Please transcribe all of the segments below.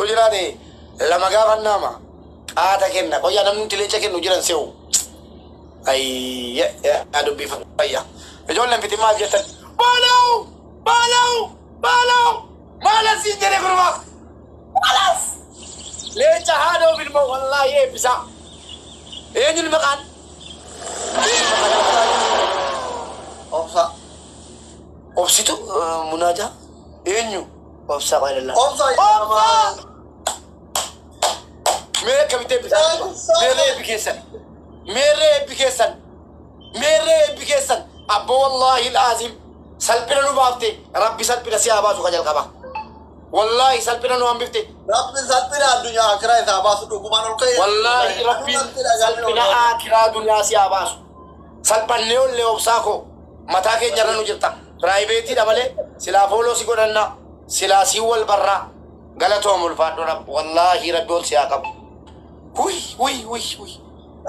jiraate lama gaafannaama qaata kenna qoyyaa namni nuti leenca kennu jiran se'u. Ayya dubbii fayya. Ijoolleen fitin maal jettan? Baalaw! Baalaw! Baalaw! Maalas siin jedhe gurbaa! Maalas! Leenca haadha ilmoo wallaahi eebbisaa. Eenyuun maqaan? Obsa. Obsitu munaajaa? Eenyu? Obsaa qaylallaa. Obsa. Obsaa! Mee akkamitti eebbisaa? Meerree eebbi keessan? Meerree eebbi keessan? Meerree eebbi keessan? Abbo wallaahi al'aazim salphina nu baafte rabbi salphina si haa baasu ka jalqaba. Wallaahi salphina nu hambifte. Rabbi salphina addunyaa akiraa isaa baasu dhugumaan ol ka'e. Wallaahi rabbiin salphina akiraa duniyaa si haa baasu. Salphannee ollee obsaa koo mataa keenya irra nu jirta. Privateiidha malee silaa follow si godhanna silaa si wal barraa galatoom ulfaadhu rabbi wallaahi rabbi ol si haa qabu. Huy huy huy huy.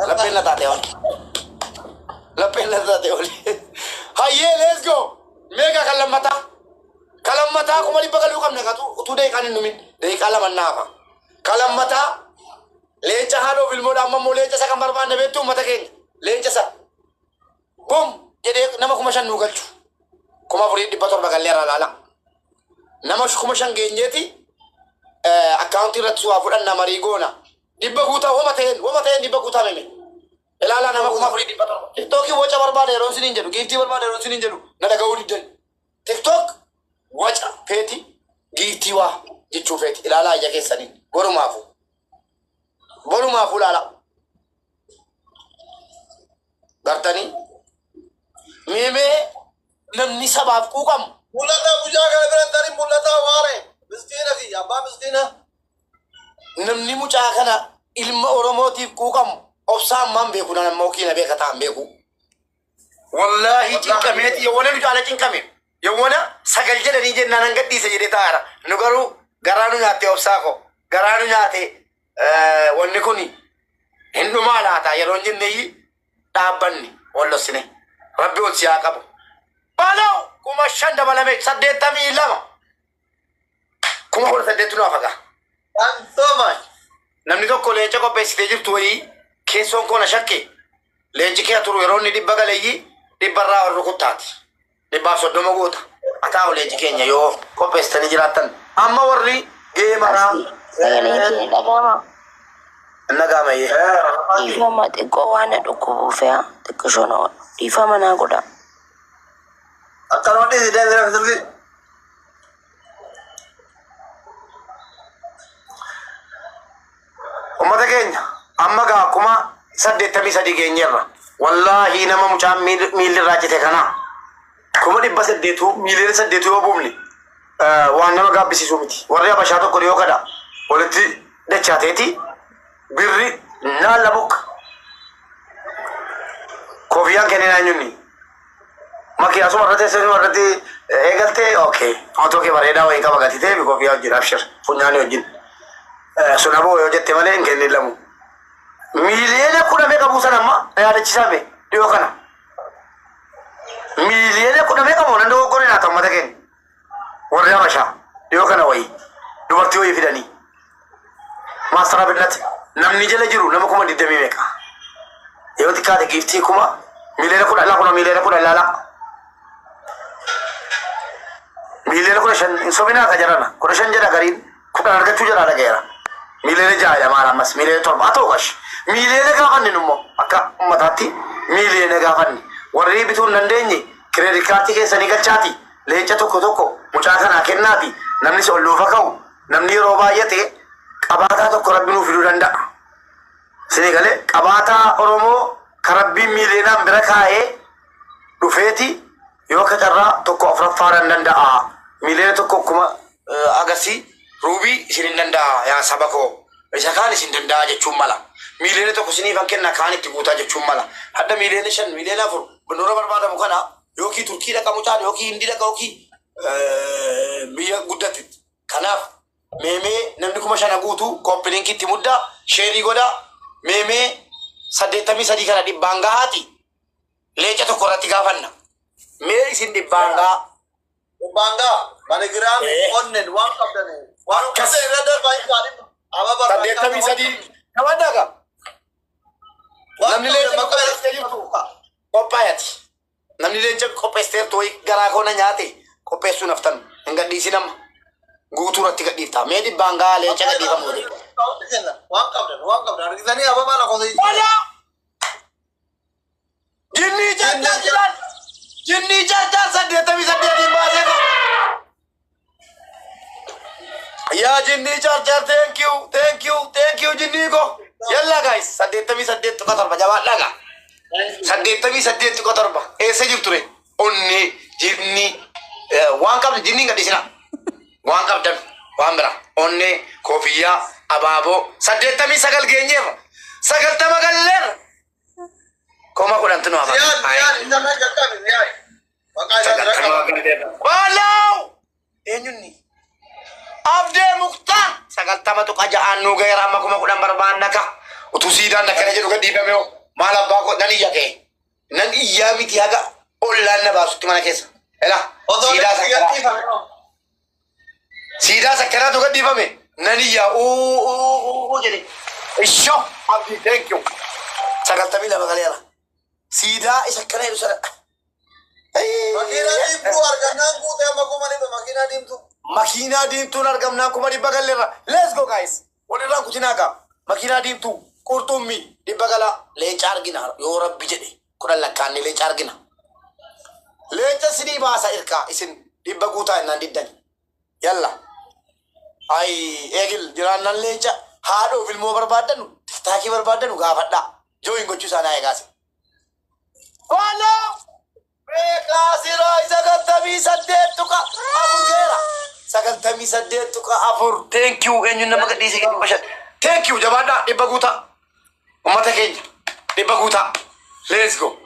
Lapheen na taate oli. Lapheen na taate oli. Hayyee, let's go. Meeqa kan lammataa? Kan lammataa 100,000 galuu qabna katu utuu daqiiqaan hin dhumin daqiiqaa 2 naafa. Kan lammataa leenca haadhoof ilmoodha. Amma immoo leenca isa kan barbaanne beektu uummata keenya. Leenca isa bom jedhee nama 5,000 nuu galchu. 4,700 galleerra laala. Nama 5,000 geenyeeti akkaawuntii irratti su'aa fudhanna marii goona. 100 guutaa wama ta'een 100 guutaa meme. Ilaalaa nama 4,700. TikTokii waca barbaada yeroo isiniin jedhu, giiftii barbaada yeroo isiniin jedhu na dhaga'uu diddan. TikTok waca feeti, giiftii waa jechuu feeti. Ilaalaa ija keessaniin borumaafuu. Borumaafuu ilaala. Gartanii meemee namni sabaaf quuqamu. Mul'ata guyyaa kana bira hin tarin mul'ata waare. Miskiina fi abbaa miskiina. Namni mucaa kana ilma Oromootiif quuqamu obsaa ammaan beeku nan ammoo kiina beeka ta'an beeku. Wallaahi cinqameeti yawwana nu caala cinqame. Yawwana sagal jedhanii jennaan an gadhiise jedhee taa'aara. Nu garuu garaa nu nyaatte obsaa koo. Garaa nu nyaate wanni kun hin dhumaa laata yeroo hin jenneyyi dhaabbanni wallossine. Rabbi ol si haa qabu. Baloo 5,000 dabalame 82. 18,000 nu hafagaa. Thanks so much. Namni tokko leenca qopheessitee jirtu wayii keessoon koo na shakke. Leenci kee turu yeroo inni 100 galeeyyii 100rraa ol rukuttaati. 130 goota. Ataa'u leenci keenya yoo qopheessitanii jiraattan. Amma warri geemaraa. Sagaleen kee dhaga'ama. Nagaamayyee. Dhiifama, xiqqoo waan na dhukkubuuf yaa xiqqishoo na dhiifama naa godha. Akkanuma dhiisi deemee rafi silkii. Uummata keenya amma gaa 83,000 geenyeerra. Wallaahi nama mucaan miilli irraa cite kana 800,000 8 million yoo buufne waan nama gaabbisiisu miti. Warri Habashaa tokko dhiyoo kana walitti dachaateeti birri naalla bokka. Koofiyaan kenneen eenyunni? Maki asuma irratti asuma irratti eegaltee, okay. Footoo kee bareedaa wayii qaba gati ta'e koofiyaa wajjin abshir funyaanii wajjin. Sun aboo yoo jette malee hin kennin lamu. 10 million meeqa buusan amma na yaadachiisame dhiyoo kana. 10 million meeqa moo nan dogoggore naata uummata keenya. Warri Habashaa dhiyoo kana wayii dubartii wayii fidanii. Maastara Binnati namni jala jiru nama 20,000 meeqa. Yoo xiqqaate giiftii 10 million laa kuna 10 million ilaala. 15 million hin sobinaa ka jarana 15 jedha, gariin 10 argachuu jala dhagayeera. 6 million maal ammas 7 million haa ta'u gash miiliyoona gaafanni immoo akka ummataatti miiliyoona gaafanni warri bituu hin dandeenye credit cardii keessanii galchaati leenca tokko tokko mucaa kanaa kennaati. Namni si ol luufa ka'u namni yeroo baay'ate qabaataa tokko rabbi nuu fiduu danda'a. Isinii galee qabaataa Oromoo ka rabbiin miiliyoonaan bira kaa'ee dhufeeti yoo akka carraa tokko afuraffaadhaan danda'a. 1 million kuma agasii ruubii isin hin danda'a yaa saba koo. Isa kaan isin danda'a jechuun mala. 1 million isiniifan kenna kaan itti guutaa jechuun mala. Hadda 5 million, 4 million nurra barbaadamu kana yookiin Turkii dhaqa mucaan yookiin Hindii dhaqa yookiin biyya guddatti. Kanaaf meemee namni 5,000 guutuu copy linkiitti muddaa share godhaa meemee 83 kana 100n gahaati leenca tokko irratti gaafanna. Mee isin 100n gahaa. Baangaa, MoneyGram, onneen waan qabdanii. Waan Akkas. qabdan irra darbaa hin Ababa 83. Jabaadhaa gaa. Namni leenca qopheessitee jirtu qophaa'ati. Namni leenca qopheessiteertu wayii garaa koo na nyaate qopheessuu naftan hin gadhiisin amma. Guutuu irratti gadhiifta. Mee dhibbaan gaa leenca gadhiifamu godhe. Waan qabdan, waan qabdan argitanii ababaa lakkoofsa. Wala! Jinnii carcar jiran! Jinnii carcar 88n baasee qaba. Yaa jinnii carcar, thank you, thank you, thank you, jinnii ko. Yalla guys, 88.7, jabaadhaa gaa. 88.7 eessa jirtu re? Onnee jinnii waan qabdu jinnii hin gadhiisina. Waan qabdan waan bira onnee, koofiyyaa, abaaboo. 89 geenyeerra, 90 galleerra, 10,000tu nu hafa. Ziyaad, Ziyaad, isa kan jalqabe Ziyaad. Maqaa isaa dura 90 qaba. galleerra. Walaw! Eenyunni? Abdee Muktaar 90.6n nuu gaheera, amma 10,000 barbaanna ka. Utuu siidaan akkana jedhu gadhiifame hoo, maal abbaa koo, nan iyya ka'e. Nan iyyaa miti, haga ollaan na baasutti mana keessa. Ela Osoo siidaa inni sakkaraa. gadhiifame hoo. Siidaa sakkaraatu gadhiifame. Nan iyyaa uu uu uu jedhe. Ishoo Abdii, thank you. 92 galeera. Siidaa isa akkana jedhu sana. Makiinaa diimtuu argannaan guutee amma 100,000, makiinaa diimtuu. Makiinaa diimtuun argamnaan 100,000 galleerra. Let's go guys. Walirraan kutinaa gaa. Makiinaa diimtuu, qurxummii, 100 galaa. Leenca argina yoo rabbi jedhe, 10 lakkaanne leenca argina. Leenca sinii baasa irkaa, isin 100 guutaa jennaan diddani. Yalla. Ay eegil jiraannaan leenca haadhoof ilmoo barbaaddanu, tiktaakii barbaaddanu gaafadhaa. Join gochuu isaanii eegaase. Wala! Beekaa siraa 98.4 geera. 98.4. Thank you, eenyuun nama gadhiise 500. Thank you, jabaadhaa, 100 guutaa. Uummata keenya, 100 guutaa. Let's go.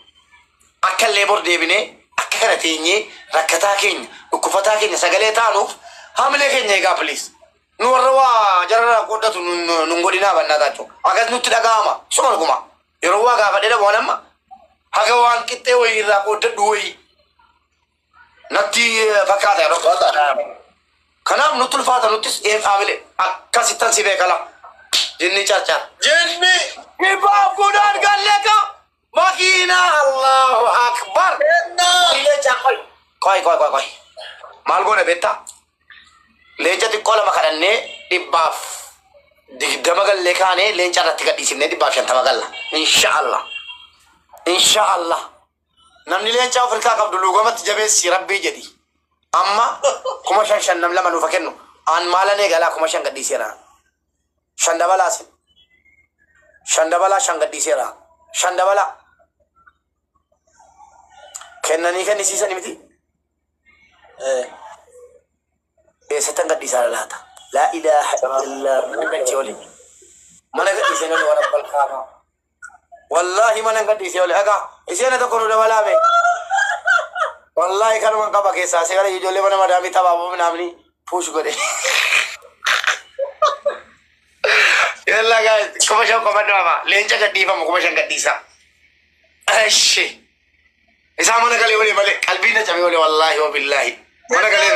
Akka illee bor deebinee akka kana teenyee rakkataa keenya, dhukkufataa keenya sagalee taanuuf haamilee keenya eegaa, please. Nu warra waa jararraa qooddatu nun godhinaa bannaa taachoo. Akkas nutti dhaga'ama. Suma dhuguma. Yeroo waa gaafadhee dhabu waan amma haga waan qixxee wayii irraa qooddadhu wayii natti fakkaata yeroo. Kanaaf nutti ulfaata, nuttis haamilee akkasittan si beekala. Jinni carcar. Jinni. 110 galleeka makiinaa, Allahu akbar. Kennaa. Leenca qoy qoy qoy qoy qoy. Maal goone beektaa? Leenca xiqqoo lama kadhannee 120 gallee kaanee leenca irratti gadhiisifnee 150 galla. Insha Allah. Insha Allah. Namni leenca Afrikaa qabdu luugamatti jabeessi rabbii jedhi. Amma 5,000 shan nam lama nuufa kennu. Aan maalan eegalaa, 5,000 gadhiiseera. Shan dabalaa sin. Shan dabalaa, shan gadhiiseera. Shan dabalaa. Kennanii kennisiisani miti. Eessattan gadhiisaa laata? Laa ilaaha illaa, mana galchee oli. Mana gadhiisee oli warra balkaafaa. Wallaahi mana gadhiisee oli. Egaa isheen tokko nu dabalaa mee. Wallaahi kanuma qaba keessaa seera ijoollee mana madaamii taphaa minaamni push godhe. Yalla guys, 5,000 qofa dhaama. Leenca gadhiifamu 5,000 gadhiisaa. Eshi. Isaa mana galee olee malee qalbiin na cabee olee, wallaahi wa billaahi. Mana galee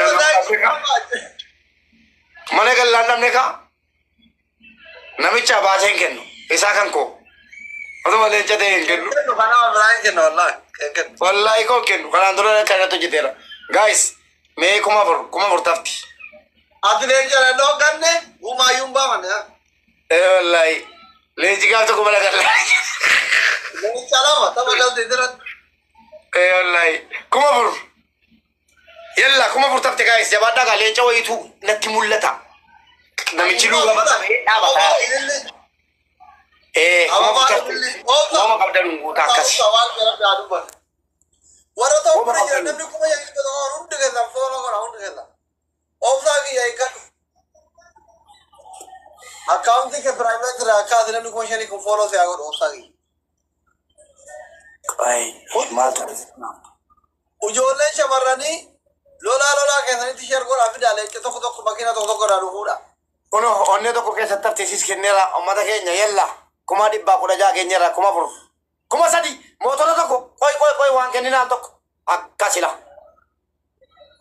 mana gallaan dhabne kaa namicha baasee hin kennu. Isaa kan koo. Otuma leenca ta'e hin kennu. Kennu kanaa biraa hin kennu, wallaahi. Kennu. Wallaahi koo hin kennu. Kanaan dura kanatti hojjeteera. Guys, mee 4,000, 4,000 tafti. Ati leenca danda'u ganne gumaayyuu hin baafanne. Eh, wallaahi. Leenci gaaf tokko mana gallaa. Leenca lama tapha galte jiran. Eh, wallaahi. 4,000. Yalla, 4,000 tafte guys, jabaadhaa gaa, leenca wayiitu natti mul'ata. Namichi luugama qabee dhaabata. Eh, 4,000 tafte. Wama qabdan guutaa akkasi. Warra ta'u bira jira namni 5,100 hundi keessan follow godha, hundi keessan. Obsaa kiyya eeggadhu. Akkaawuntii kee private irraa akkaati namni 5,000 kun follow si haa godhu, obsaa kiyya. Ay, maaltu? Ijoolleen shamarranii lolaa lolaa keessanitti share godhaa fidaa, leenca tokko tokko makiina tokko tokko irraa dhufuudha. Kuno onnee tokko keessatti hafte siis kenneera uummata keenya, yalla, 116,000 keenyarra 4,000. 3,000, mootora tokko, qoy qoy qoy, waan kenninaan tokko akkasila.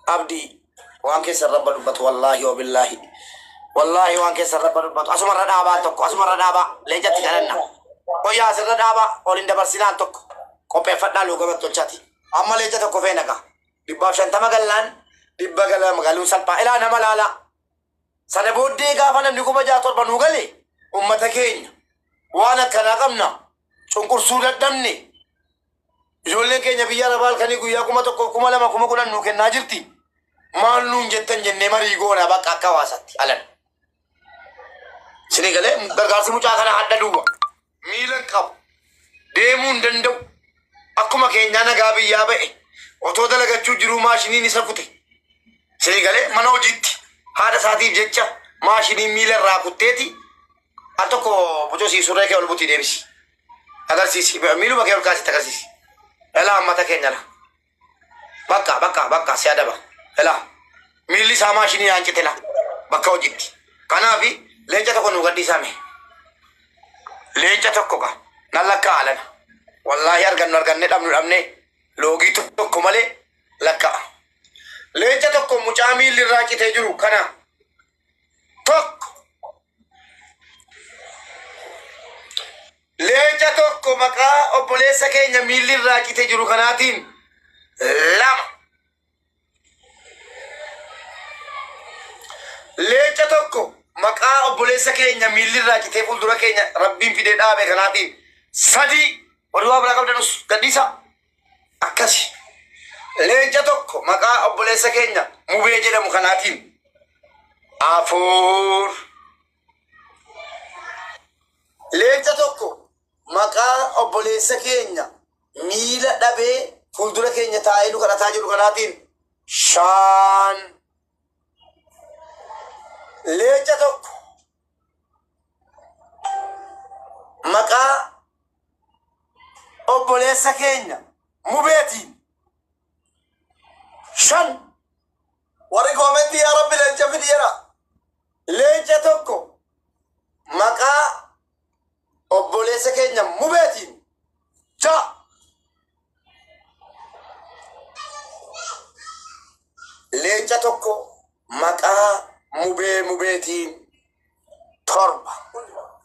Abdii, waan keessan rabba dubbatu, wallaahi wa billaahi. Wallaahi waan keessa rabba dubbatu. Asumarra dhaabaa tokko, asumarra dhaabaa. Leencatti kadhanna. Qoyyaa asirra dhaabaa, ol hin dabarsinaan tokko. Qopheeffadhaa luugamatti tolchaati. Amma leenca tokko feena gaa. 150 gallaan 100 galama galuun salphaa. Ilaa nama laalaa. Sana booddee gaafa namni 6,000 7 nuu gale ummata keenya waan akkanaa qabna cunqursuu dadhabne ijoolleen keenya biyya arabaa halkanii guyyaa 1,000 2,000 10,000 nuu kennaa jirti. Maal nuun jettan jennee marii goona bakka akka hawaasaatti alan. Isinii galee gargaarsi mucaa kana adda duwwa. Miila hin qabu. Deemuu hin danda'u. Akkuma keenyaa nagaa biyyaa ba'e. Otoo dalagachuu jiruu maashiniin isa kute. Isinii galee mana hojiitti haadha isaatiif jecha maashiniin miila irraa kutteeti al tokko bucosii surree kee ol butii deebisi. Agarsiisi. Miiluma kee ol kaasitti agarsiisi. Elaa ummata keenya la. Bakka bakka bakka si adaba. Elaa miilli isaa maashinii naan cite la bakka hojiitti. Kanaaf leenca tokko nu gadhiisaa mee. Leenca tokko ka nan lakkaa alana. Wallaahi argannu arganne dhabnu dhabne loogii tokko malee lakka'a. Leenca tokko mucaa miilli irraa citee jiru kana tokko. Leenca tokko maqaa obboleessa keenya miilli irraa citee jiru kanaatiin lama. Leenca tokko maqaa obboleessa keenya miilli irraa citee fuuldura keenya rabbiin fidee dhaabe kanaatiin sadii. Warri waa biraa qabdanus gadhiisaa. Akkasi. Leenca tokko maqaa obboleessa keenya Mubee jedhamu kanaatiin afur. Leenca tokko maqaa obboleessa keenya miila dhabee fuuldura keenya taa'ee nu kadhataa jiru kanaatiin shan. Leenca tokko maqaa obboleessa keenya Mubeetiin shan. Warri koomentii yaa rabbi leenca fidi jedha. Leenca tokko maqaa obboleessa keenya Mubeetiin ja'a. Leenca tokko maqaa Mubee Mubeetiin torba.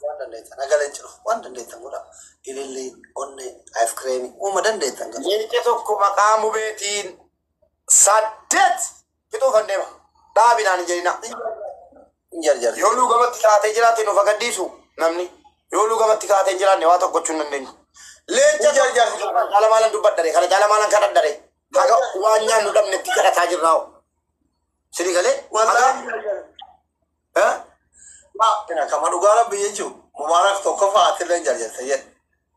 Waan dandeettan haga leenci dhufu waan dandeettan godha. Ilillii, onnee, ayiskiriimii uuma dandeettan godha. Leenca tokko maqaa Mubeetiin saddeet fixuufan deema. Dhaabinaan hin jedhina. Hin jarjarti. Yoo luugamatti kaatee jiraate nuuf agadhiisu namni. Yoo luugamatti kaatee hin jiraanne waa tokko gochuu hin dandeenyu. Leenca Hin jarjarti. kana caala maalan dubbadhare kana caala maalan kadhadhare haga waan nyaannu dhabnetti kadhataa jirraa hoo. Sini galee haga Wallaahi hin jarjarti. eh? Kama dhugaa rabbi jechuun Mubaarak tokkoffaa atillee hin jarjarte jedhe.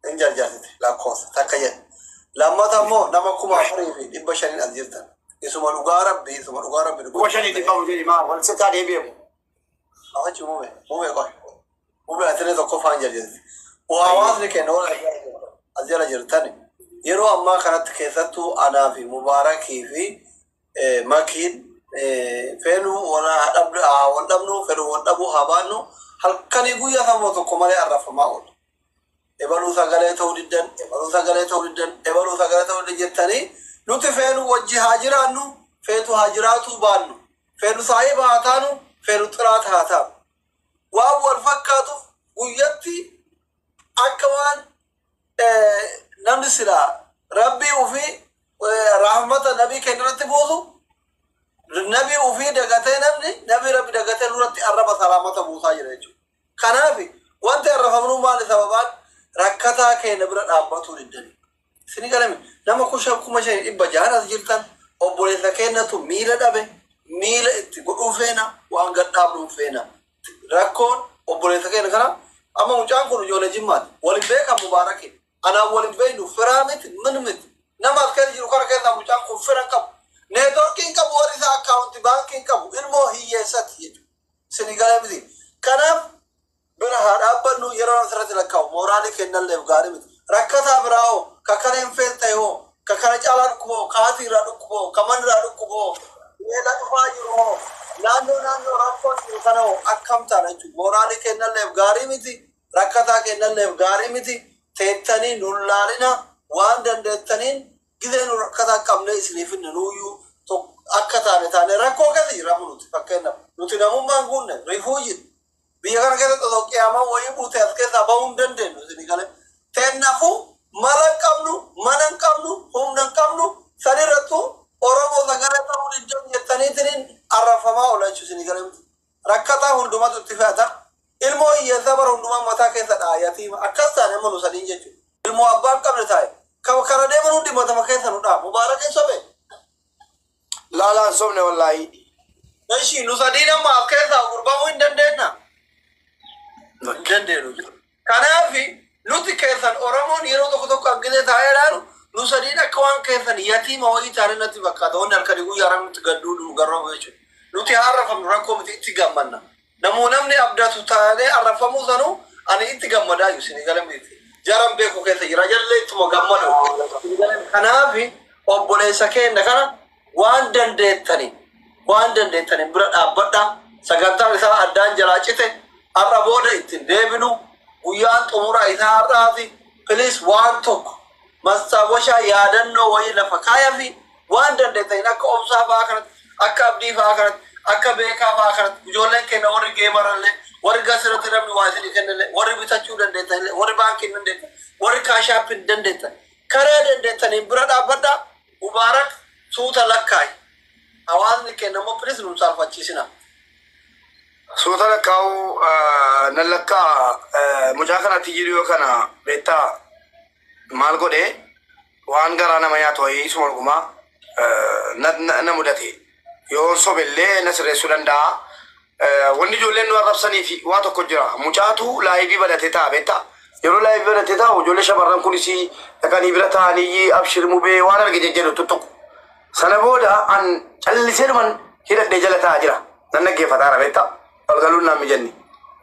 Hin jarjartite lakkoofsa takka jedhe. Lammata immoo nama 4,500 as jirtan. Isuma dhugaa rabbi isuma dhugaa rabbi 5,400 jedhi maa wal sirkaa deebi'amu. Afachi mube mube qoy. Mube atillee tokkoffaa hin jarjartite. Hawaasni keenya warra as jala jirtan yeroo ammaa kanatti keessattuu anaa fi Mubaarakii fi Makiin feenuu wal dhabnu fedhu wal dhabuu haa baannu halkanii guyyaa sababa tokko malee arrabfamaa oola. Ebaluu sagalee ta'uu diddan, ebaluu sagalee ta'uu diddan, ebaluu sagalee ta'uu diddan jettanii nuti feenu wajji haa jiraannu, feetu haa jiraatuu baannu, feenu saahiba haa taanu, feenu xiraata haa taanu. Waan wal fakkaatuuf guyyatti akka waan namni silaa rabbii ofii rahmata nabii keenya irratti buusu nabii ofii dagatee namni nabii rabbi dagatee nurratti arraba salaamata buusaa jira jechuudha. Kanaaf wanti arrafamnuu maali sababaan rakkataa keenya bira dhaabbatuu diddanii. Isin galame nama 5,600 as jirtan obboleessa keenyatu miila dhabe miila itti godhuu feena waan gad dhaabnuu feena. Rakkoon obboleessa keenya kana amma mucaan kun ijoollee Jimmaati. Waliin beekan Mubaarakiin. Anaan waliin beeknu firaa miti min miti. Nama as keessa jiru kana keessaa mucaan kun fira hin qabu. Neetworkii hin qabu warri isaa akkaawunti baankii hin qabu. Ilmoo hiyyeessati jechuudha. Isin galee miti. Kanaaf bira haa dhaabbannu yeroo asirratti lakkaa'u mooraalii kennalleef gaarii miti. Rakkataa biraa hoo ka kana hin feel ta'e hoo ka kana caalaa dhukkuboo ka haati irraa dhukkuboo ka manni irraa dhukkuboo beela dhufaa jiru hoo naannoo naannoo rakkoon jiru kana hoo akkam taana jechuudha. Mooraalii kennalleef gaarii miti. Rakkataa kennalleef gaarii miti. Teettanii nun laalina waan dandeettaniin gizee nu rakkataa qabnee isiniif hinne nuuyyuu Akka taane taane rakkoo keessa jira nuti fakkeenyaaf. Nuti namummaan guunne refugee. Biyya kana keessatti osoo qiyaamaan wayii buute as keessaa bahuu hin dandeenyu isin galee. Teennafuu mala hin qabnu, mana hin qabnu, humna hin qabnu, sanirrattuu Oromoo sagalee ta'uu diddan jettaniitiin arrafamaa oola jechuun isin galee. Rakkataa hundumatu itti fe'ata. Ilmoo hiyyeessaa bara hundumaa mataa keessa dha'a yatiima. Akkas taane amma nu sadiin jechuudha. Ilmoo abbaa hin qabne taa'e. Kana deeman hundi matama keessa nu dha'a. Mubaarak hin sobee. Laalaan sobne wallaahi. Eshi nu sadiin amma as keessaa gurbamuu hin dandeenna. Hin dandeenyu. Kanaaf nuti keessan Oromoon yeroo tokko tokko argitee taa'ee ilaalu nu sadiin akka waan keessan yatiima wayii taane natti fakkaata. Wanni halkanii guyyaa nuti gadduu nu garroomu jechuudha. Nuti haa arrafamnu rakkoo miti itti gammanna. Namuu namni abdatu taanee arrafamuu sanuu ani itti gammadaa jiru isin gala miti. Jaran beeku keessa jira jallee ittuma gammadu. Kanaaf obboleessa keenya kana waan dandeettanii waan dandeettanii bira dhaabbadha. Sagantaan isaa addaan jalaa cite har'a booda ittiin deebinu guyyaan xumura isaa har'aati. Please waan tokko mastaawwashaa yaadannoo wayii lafa kaaya fi waan dandeettaniin akka obsaa fa'aa kanatti akka abdii fa'aa kanatti akka beekaa fa'aa kanatti ijoolleen keenya warri geemarallee warri gasirratti namni waa isinii kennallee warri bitachuu dandeettanillee warri baankii dandeettan warri Cash App dandeettan karaa dandeettaniin bira dhaabbadha. Mubaarak suuta lakkaayi. Hawaasni keenya immoo please nu saalfachiisina. Suuta lakkaa'uu nan lakkaa mucaa kanatti jiru yoo kana beektaa maal godhee waan garaa nama nyaatu wayii isuma dhugumaa na mudate. Yoo sobellee na sirreessuu danda'a. Wanni ijoolleen nu arrabsanii fi waa tokko jira. Mucaatu live banatee taa'a beektaa. Yeroo live banatee taa'u ijoollee shamarran kunis dhaqanii bira taa'anii abshir mubee waan arge jejjedhu tuttuqu. Sana booda an callisee dhuman hidhadhee jala taa'aa jira. Nan dhaggeeffataa beektaa. Galgaluun naan mijanni.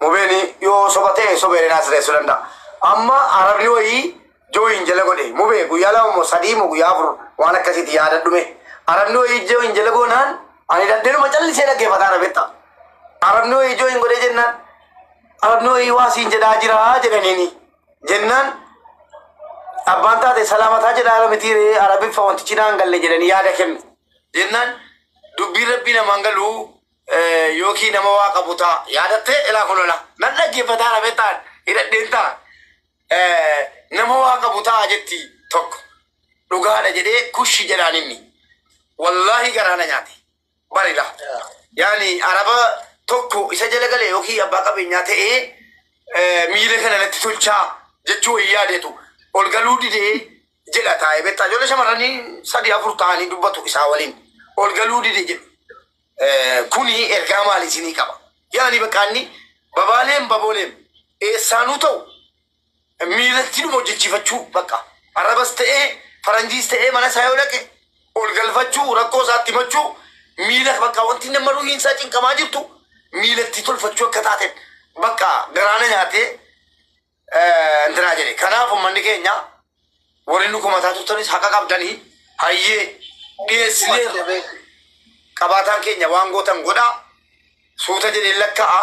Mubeen yoo soba ta'e sobee naa sirreessuu danda'a. Amma arabni wayii join jala godhe mubee guyyaa 2 moo 3 moo guyyaa 4 waan akkasiiti yaadadhume. Arabni wayii join jala goonaan ani hidhadhee dhuma callisee dhaggeeffataa beektaa. Arabni wayii join godhee jennaan arabni wayii waa siin jedhaa jira jedhaniini. Jennaan abbaan taate salaamataa jedhaa miti ree arabiffa wantichi naan galle jedhanii yaada kennu. Jennaan dubbiin rabbii namaan galuu yookiin nama waa qabu ta'a yaadattee ilaa kunuuna nan dhaggeeffataa beektaan hidhadheen ta'a nama waa qabu ta'a jetti tokko dhugaadha jedhee kushi jedhaan inni wallaahi garaa na nyaate barila yaani araba tokko isa jala gale yookiin abbaa qabeenyaa ta'ee miila kana natti tolchaa jechuu wayii yaadeetu ol galuu didee jedha taa'ee beektaa ijoollee shamarranii 3 4 ta'anii dubbatu isaa waliin ol galuu dide jedhu. Kuni ergaa maalii isinii qaba? Yaani bakka inni babaaleen babooleen eessaanuu ta'u miilatti dhuma hojjechiifachuu bakka arabas ta'ee faranjiis ta'ee mana isaa yoo dhaqe ol galfachuu rakkoo isaatti himachuu miila bakka wanti nama ruhiin isaa cinqamaa jirtu miilatti tolfachuu akka taateen bakka garaana nyaatee intinaa jedhe. Kanaaf uummanni keenya warri nu kumataa turtanis haqa qabdanii hayyee dhiyeessineerra. Qabaataan keenya waan gootan godhaa suuta jedhee lakka'a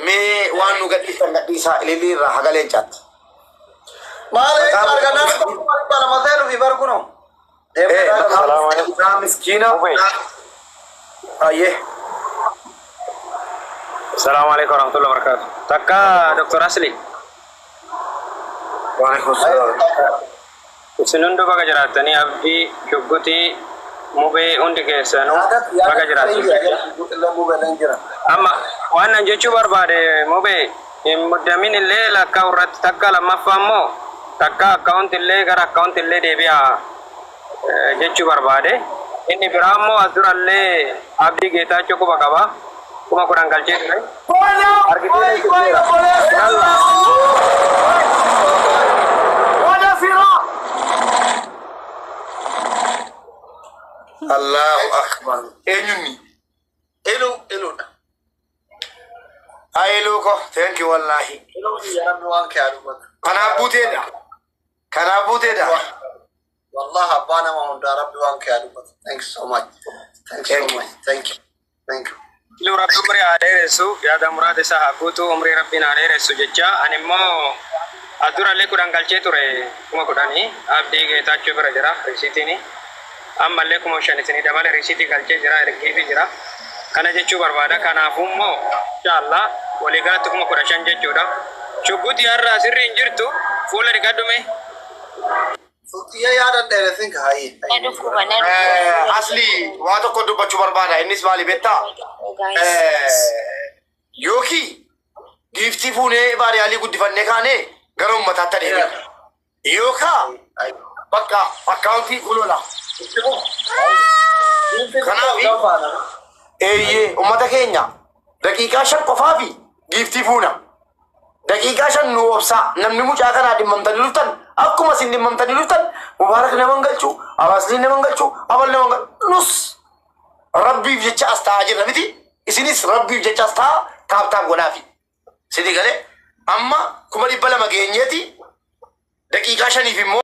mee waan nu gadhiisan gadhiisaa ilillii irraa haga leencaatti. Maal argannaa 200 seenuu fi bar kunoo. Maqaa miskiina. Hayyee. Assalamu alaikum warahmatullahi wabarakatuh. Takka Dr. Asli. Waalaikum salaam. Isin hundi baga jiraattanii abdii shuggutii mubee hundi keessanuu baga jiraattu. Amma waan an jechuu barbaade mubee hin muddamin illee lakkaa irratti takka lammaffaa immoo takka account illee gara account illee deebi'a jechuu barbaade. Inni biraa immoo as durallee abdii Geetaachoo quba qaba. 10,000 galchee ture. Argitee jira. Allahu akbar. Eenyunni? Elu eluudha. Ayiluu ko thank you wallahi. Eluu biyya namni waan kee dubbatu. Kanaaf buuteedha. Kanaaf buuteedha. Wallah abbaa nama hundaa rabbi waan kee dubbatu. Thank you so much. Thank you so much. Thank you. Thank you. Iluu rabbi umrii haa dheeressu yaada muraada isaa haa guutu umrii rabbiin haa dheeressu jecha ani immoo as durallee 10 galchee ture 10,000 abdii Geetaachoo bira jira risiitiin. Ammallee 5,000 isinii dabale risiitii galchee jira ergeefii jira. Kana jechuu barbaada. Kanaafuu immoo inshallah waliigalatti 15,000 jechuudha. Shugguxii har'a sirri hin jirtu fuula dhiqadhu mee. Sulxiyya yaada dheeressin ka hayi. Na dhukkuba na dhukkuba. Asli waa tokko dubbachuu barbaada. Innis maali beektaa? Guys. Yookiin giiftii fuunee baariyaalii guddifannee kaanee gara uummataatti adeemna. Yookaan bakka akkaawuntii kulola. Kanaaf eeyyee uummata keenya daqiiqaa 5 qofaa fi giiftii fuuna. Daqiiqaa 5 nu obsaa namni mucaa kanaa dhimmamtanii dhuftan akkuma isin dhimmamtanii dhuftan Mubaarak nama hin galchu, Abaasliin nama hin galchu, Abal nama hin galchu. Nus rabbiif jecha as taa'aa jirra miti. Isinis rabbiif jecha as taa'aa taap taap godhaafi. Sidii galee amma 200,000 geenyeeti daqiiqaa 5f immoo.